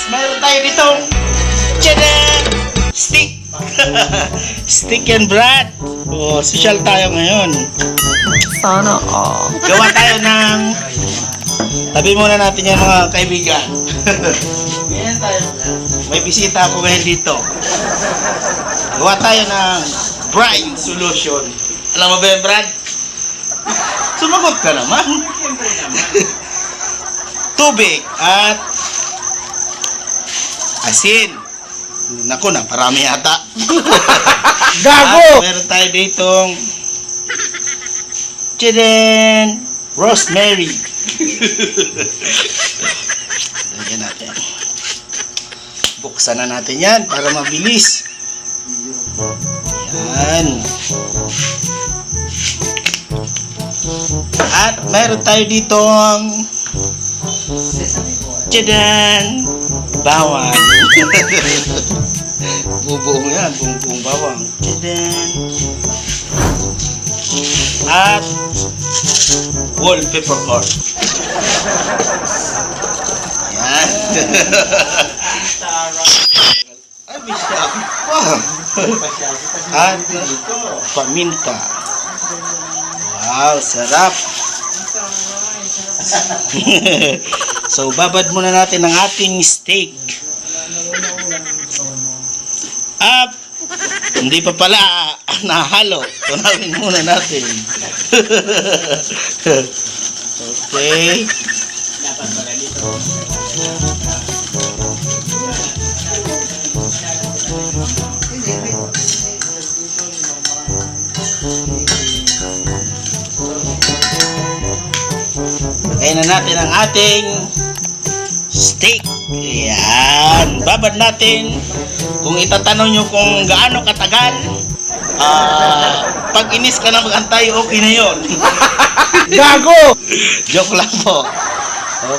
Meron tayo ditong Tchadan! Stick! Stick and bread! Oh, social tayo ngayon. Sana all. Gawa tayo ng... Tabi muna natin yan, mga kaibigan. Ngayon tayo. May bisita ako ngayon dito. Gawa tayo ng brine solution. Alam mo ba yan, Brad? Sumagot ka naman. Tubig at asin. Naku, naparami yata. Gago! At meron tayo ditong Tchadan! Rosemary. Lagyan natin. Buksan na natin yan para mabilis. Yan. At meron tayo ditong Tchadan! Bawang. Bubuong yan, buong-buong bawang. Tchadan! At wall peppercorn. Ayan. Ay, may siya pa. At paminta. Wow, sarap. So, babad muna natin ang ating steak. Up! Hindi pa pala nahalo. Tunawin muna natin. Okay. Lagay na natin ang ating steak. Ayan. Babad natin. Kung itatanong nyo kung gaano katagal, pag inis ka na magantay, okay na yon. Gago! Joke lang po.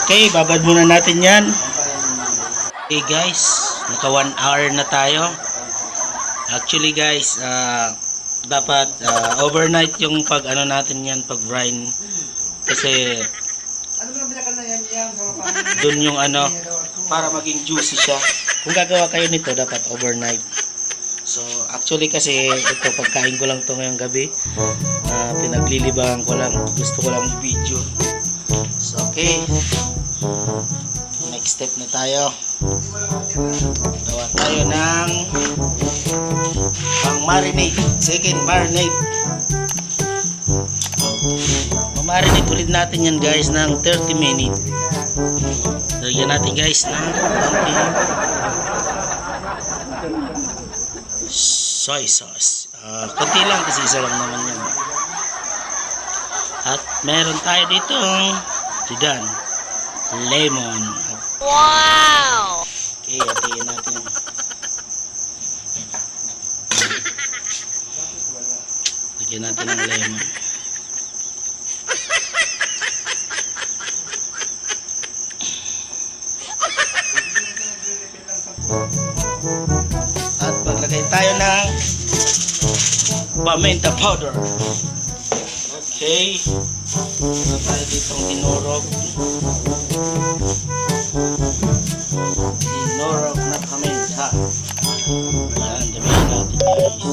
Okay, babad muna natin yan. Okay guys, naka 1 hour na tayo. Actually guys, dapat overnight yung pag ano natin yan, pag brine. Kasi doon yung ano, para maging juicy siya. Kung gagawa kayo nito, dapat overnight. So, actually kasi ito, pagkain ko lang to ngayong gabi. Pinaglilibangan ko lang. Gusto ko lang i-video. So, okay. Next step na tayo. Gawa tayo ng pang marinate. Second marinate. Mamarinate ulit natin yan guys ng 30 minutes. Lagyan natin guys ng konting soy sauce. Konti lang kasi isa lang naman yan. At meron tayo ditong tidan, lemon. Wow! Okay, hatiin natin. Lagyan natin ng lemon. At maglagay tayo ng paminta powder. Okay. Meron tayo ditong tinurog. Tinurog na paminta. Ayan, damihan natin guys.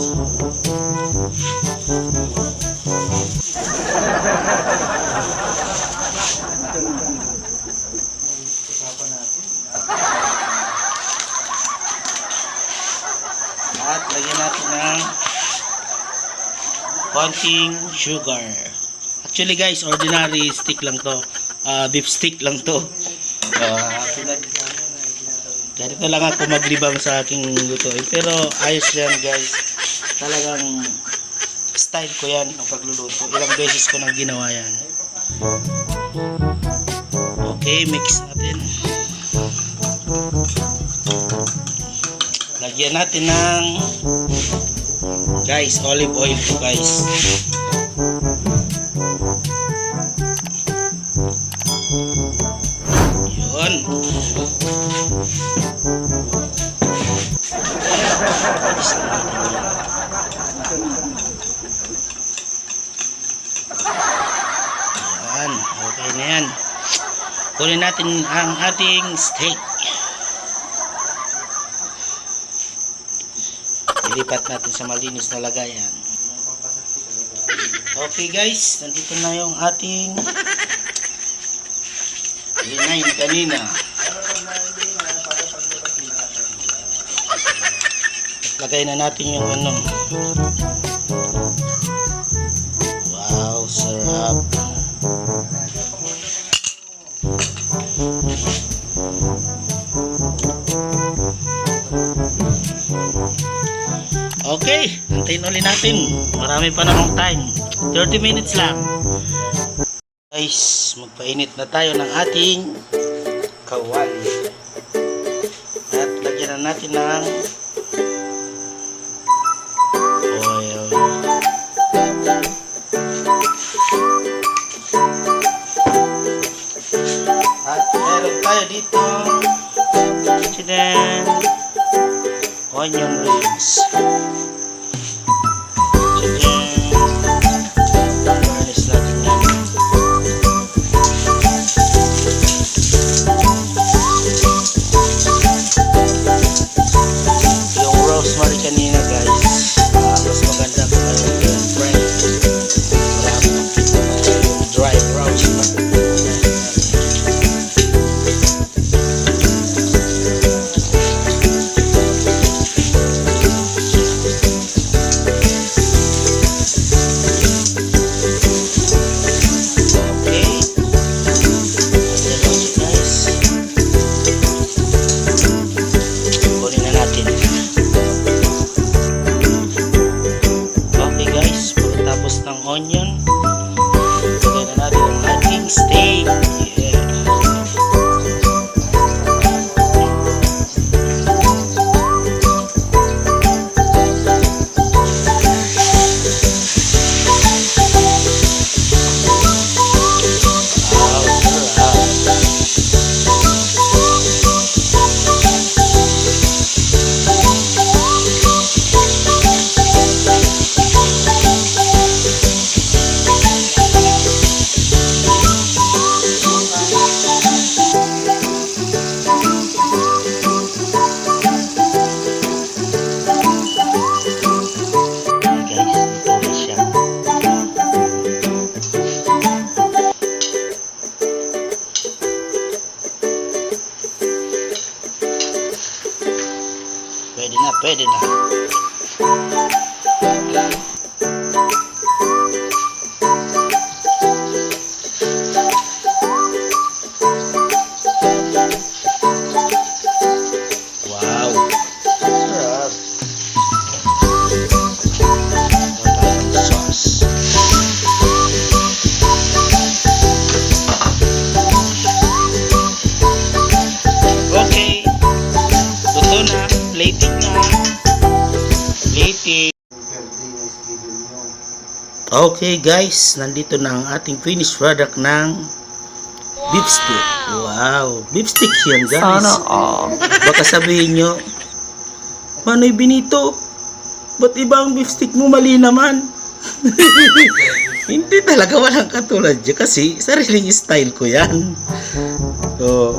At lagyan natin ng konting sugar. Actually guys, ordinary stick lang to. Beef stick lang to. Ah, ganito lang ako maglibang sa aking lutuin. Pero ayos yan guys. Talagang style ko yan ang pagluluto. Ilang beses ko nang ginawa yan. Okay, mix natin. Lagyan natin ng guys, olive oil to guys. Yun. Isang natin yan. Yan, okay na yan. Kunin natin ang ating steak. Ilipat natin sa malinis na lagayan. Okay guys, nandito na yung ating linain kanina. At lagay na natin yung ano. Wow, sarap. Okay, antayin ulit natin. Marami pa namang time. 30 minutes lang. Guys, magpainit na tayo ng ating kawali. At lagyan na natin ng oil. At meron tayo dito, tchadan, onion rings. Tchadan. Garnish natin yan. Yung rosemary kanina guys, mas maganda kung meron yung fresh. Marami yung dry rosemary. Okay. Ayan lang siya, guys. Kunin na natin. Okay guys, pagkatapos ng onion, lagay na natin ang ating steak. Yeah. Wow, sarap. Guys, ito na siya. Pwede na, pwede na. Wow. Sarap. Gawa tayo ng sauce. Okay. Luto na. Plating na. Plating. Okay guys, nandito na ang ating finished product ng beef stick. Wow, beef stick yan guys. Sana all. Baka sabihin nyo, "Manoy Benito, ba't iba ang beef stick mo? Mali naman." Hindi talaga, walang katulad dyan kasi sariling style ko yan. So,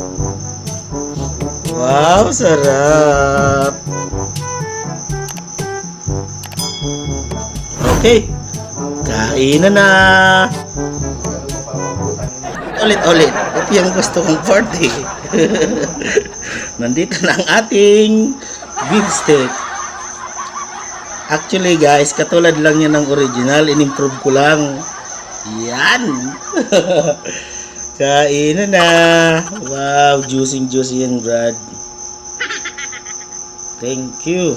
wow, sarap. Okay, kain na na. Ulit, ulit. Ito yung gusto kong party. Nandito na ang ating beef steak. Actually guys, katulad lang yan ng original. In-improve ko lang. Yan. Kain na na. Wow, juicy juicy yan, Brad. Thank you.